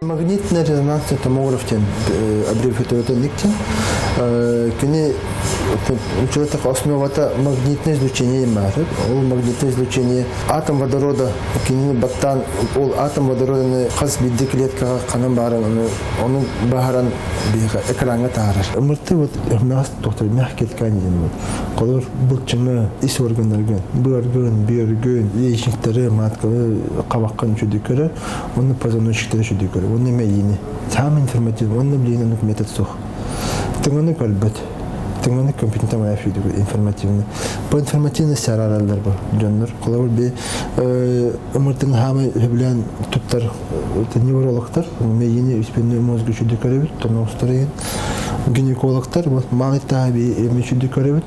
Магнитный резонансный томограф диэн аббревиатурата диэн. Кини учуутал основата магнитное излучение баар. Ол магнитное излучение атом водорода кинини баттаан ол атом водороданы хас биирдии клеткаҕа ханан баарын ону ону баһаран биһиэхэ экраҥҥа таһаарар. МРТ вот мягкий доктор мягкий ткань диэн вот. Холобур былчыҥы ис органнаргын, быаргын, бүөргүн, яичниктары, матканы хабаххын үчүгэй көрөр, уонна позвоночниктары үчүгэй көрөр, уонна мэйиини. Самый информативный, уонна билигин оннук метод суох. Тыҥаны көрбөт. Тыҥаны компьютер информативный. По информативности араараллар бу дьоннор. Холобур би ымыртын хаамай сөбүлээн туттар неврологтар, мэйиини спинной мозг үчүгэй көрөбүт, тоноҕостор иһин. Гинекологтар вот малый тааби эми үчүгэй көрөбүт.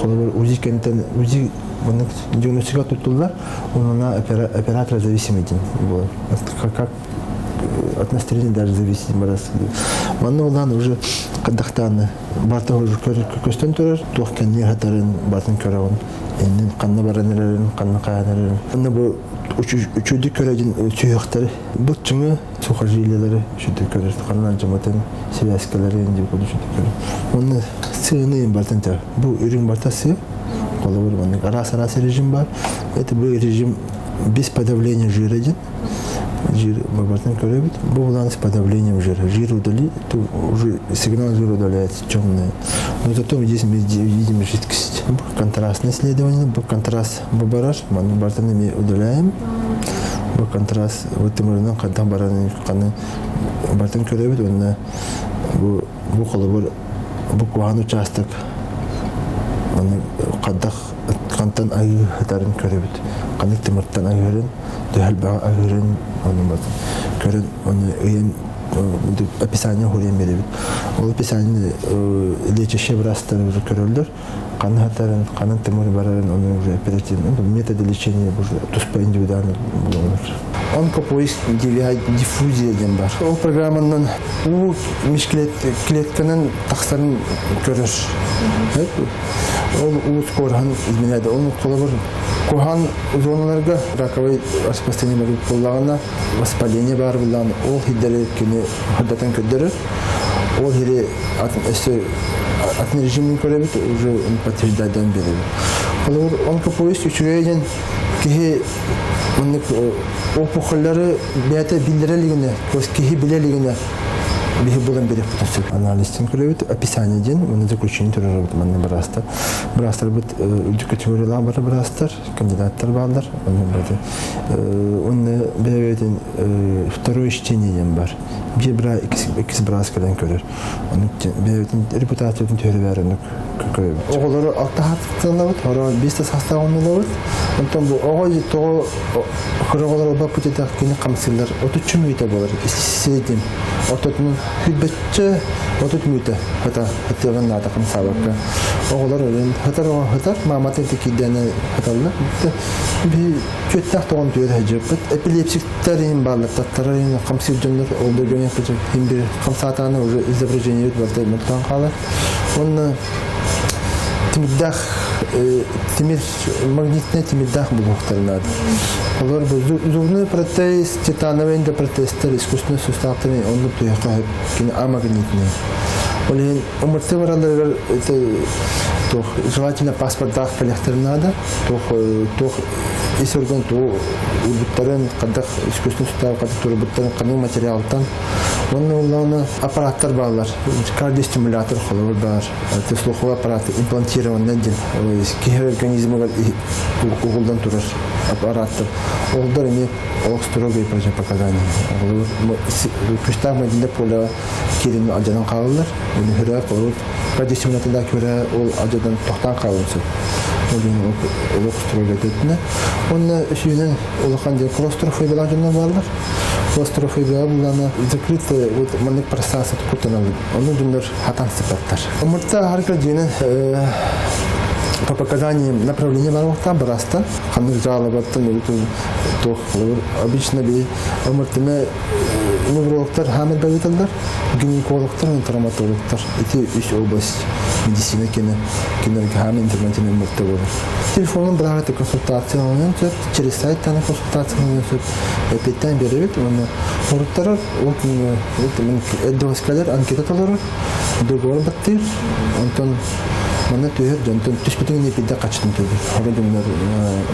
Холобур УЗИ кэнтэн УЗИ маннык диагностика туттуллар, онона оператор зависимый диэн буолар. Как от настроения даже зависит барас. Манна улаан уже кадахтааны барта уже көстөн турар, туох кэнниэ хатарын батын көрөҕүн, иннин ханна баран эрэрин, ханна хаан эрэрин. Онно бу үчүгдүк көрөдүн сүһүөхтэри, былчыҥы сухожилиелары үчүгдүк көрөр, ханна жаматын связкалары деп үчүгдүк көрөр. Онно сыаны бартын төр. Бу үрүҥ барта сы, холобур маннык араас-араас режим бар. Это бу режим без подавления жира диэн. Жир бабатын көрөбүт. Бу булан с подавлением жира. Жир удали, то уже сигнал жира удаляется темный. Но зато здесь мы видим жидкость. Контрастное исследование, бу контраст бабарар, маны бартын мы удаляем. Бу контраст вот тымырынан хантан барарын қаны бартын көрөбүт, онна бу бу холобур бу куһаҕан участок аны хантах хантан айыытарын көрөбүт. Ханнык тымыртан айыырын, төһөлбөҕө айыырын оны көрөн оны ыйан описание хуруйан беребит. Ол описание лечащий врачтар уже көрөллөр. Ханна хатарын, ханан тымыр барарын, оны уже оперативно методы лечения уже туспа индивидуально булалар. Онкопоиск диффузия диэн бар. Ол программанан уу клетканан тахсарын көрөр. Ол уу скорхан изменяет. Ол холобур куһаҕан зоналарга раковый распространение буоллаҕына воспаление баар буоллаҕына ол хиддери кини хардатан көрдөрөр. Ол хири өссө атын режимин көрөбүт, уже подтверждайдан беребит. Холобур онкопоиск үчүгэй диэн киһи маннык опухоллары бэйэтэ биллэрэ илигинэ, то есть киһи билэ илигинэ биһи булан бериэхпитин сөп. Анализтин көрөбүт, описание диэн, уонна заключение турарабыт манна быраастар. Быраастарбыт үрдүк категориялаах бары быраастар, кандидаттар бааллар. Уонна бэйэбитин второе чтение диэн бар. Биир бра иккис быраас кэлэн көрөр. Ону бэйэбитин репутациятын түһэрэ оннук көрөбүт. Оҕолору алта хатталабыт, хоро биэс да састаах оннулабыт. Онтон бу оҕо тоҕо кыра оҕолор ылбаппыт этэх кини хамсыылар 33 мүнүүтэ буолар среднем. Ортотунан хүрбэччэ 30 мүнүүтэ хата хатыаҕын наада хамсаабакка. Оҕолор өлөн хатар оҕо хатар, маамата киирдээнэ хаталлар. Би түөттээх тоҕон түөр хадьыппыт. Эпилепсиктер иһин бааллар, таттарар иһин хамсыыр дьоннор ол дойдуну иһин бир хамсаатаана уже изображение барда мөлтөөн хаалар. Уонна тимирдээх тимир магнитный тимирдээх булуохтар наада. Олор бу зубной протез, титановый эндопротезтер, искусственный суставтары оннук туйахха кини амагнитный. Ол иһин МРТ бараларыгар это туох желательно паспорттаах кэлиэхтэрин наада. Туох туох ис орган туу урбуттарын, хадах искусственный сустав хадах турбуттарын ханнык материалтан. Уонна улаана аппараттар бааллар. Кардиостимулятор холобур баар. Слуховой аппарат имплантированный диэн киһи организмыгар угулдан турар аппараттар. Олдар эмиэ олох строгое противопоказание. Күстээх мэдинде поле киирин алдьанан хаалаллар. Оны хүрэ холобур кардиостимуляторда көрө ол алдьадан тохтоон хаалан сөп. Ол олох строгое өттүнэ. Онно үсүүнэн улахан диэн клаустрофобиялаах дьоннор бааллар. Клаустрофобия буллана закрытый вот маннык пространство кутаналар. Онно дьоннор хатан сыпаттар. Омурта харка дьиэнэн по показаниям направление баруохтаах быраастан ханнык жалобаттан туох обычно би МРТны Неврологтар хаамыр бэлитэллэр, гинекологтар, травматологтар. Ити үс область медицина кини кинилэргэ хаамыр интернетин өмөртө болар. Телефонун быраҕыта консультация алынан сөп, через сайттан консультация алынан сөп. Эпиттен беребит, уонна хоруттарар, ол күнгө эддоскалар анкета толорор, договор баттыыр, онтон манна түһэр дьонтон түспүтүн эпидде качытын төлөр. Хоро дьоннор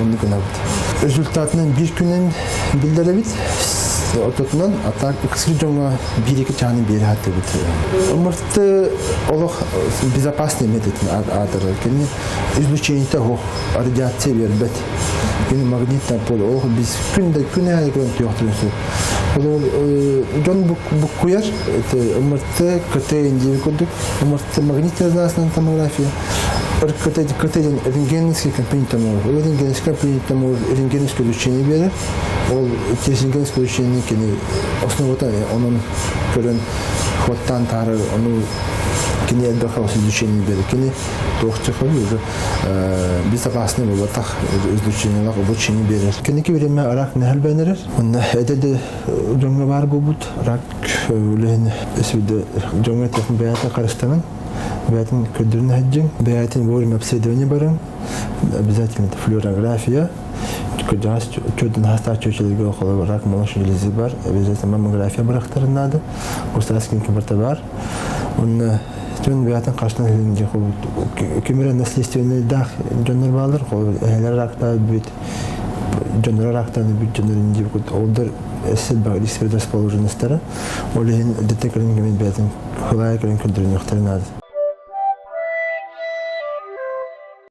оннук гынабыт. Результатынан бир күнүн биллэрэбит. Ортотунан атак ыксыр дьоҥҥо биир-екі чааны биэри хаттыбыт. Ымырты олох безопасный метод аатырар. Кини излучениета ох радиация бербет. Кини магнитное поле олох биз күн да күн аайы көрөн туохтун сөп. Ол дьон буккуйар ымырты КТ диир курдук ымырты магнитно-резонансная томография РКТ КТ диэн рентгеновский компьютер томограф. Ол рентгеновский компьютер томограф рентгеновское излучение берер. Ол рентгеновское излучение кини основата онон көрөн хуоттаан таарар ону кини элбэх излучение берер. Кини туох уже безопасный буолбатах излучениелах обучение берер. Кэнники бириэмэ рак нэһэлбэнэрэр. Онно эдэ дьоҥҥо баар буолбут рак үлэһин өсүдэ дьоҥҥо этиэхин бэйэтин харыстанын, бэйэтин көрдөрүн сылдьыҥ, бэйэтин вовремя обследование барыҥ, обязательно флюорография, кырдьаҕас чөрдөн хастаах чүөчэлэргэ холобур рак молочной железы бар, обязательно маммография бырахтарын наада, государственный барта бар. Онно дьон бэйэтин харыстан сылдьын кимирэ наследственныйдаах дьоннор баалар, эһэлэр рактаабыт бүт, дьонноро рактааны бүт дьоннорун диэбит олдор эссе предрасположенностара, ол иһин дэтэ кэлин кэмин бэйэтин хылаайа кэлин көрдөрүнүөхтэрин наада.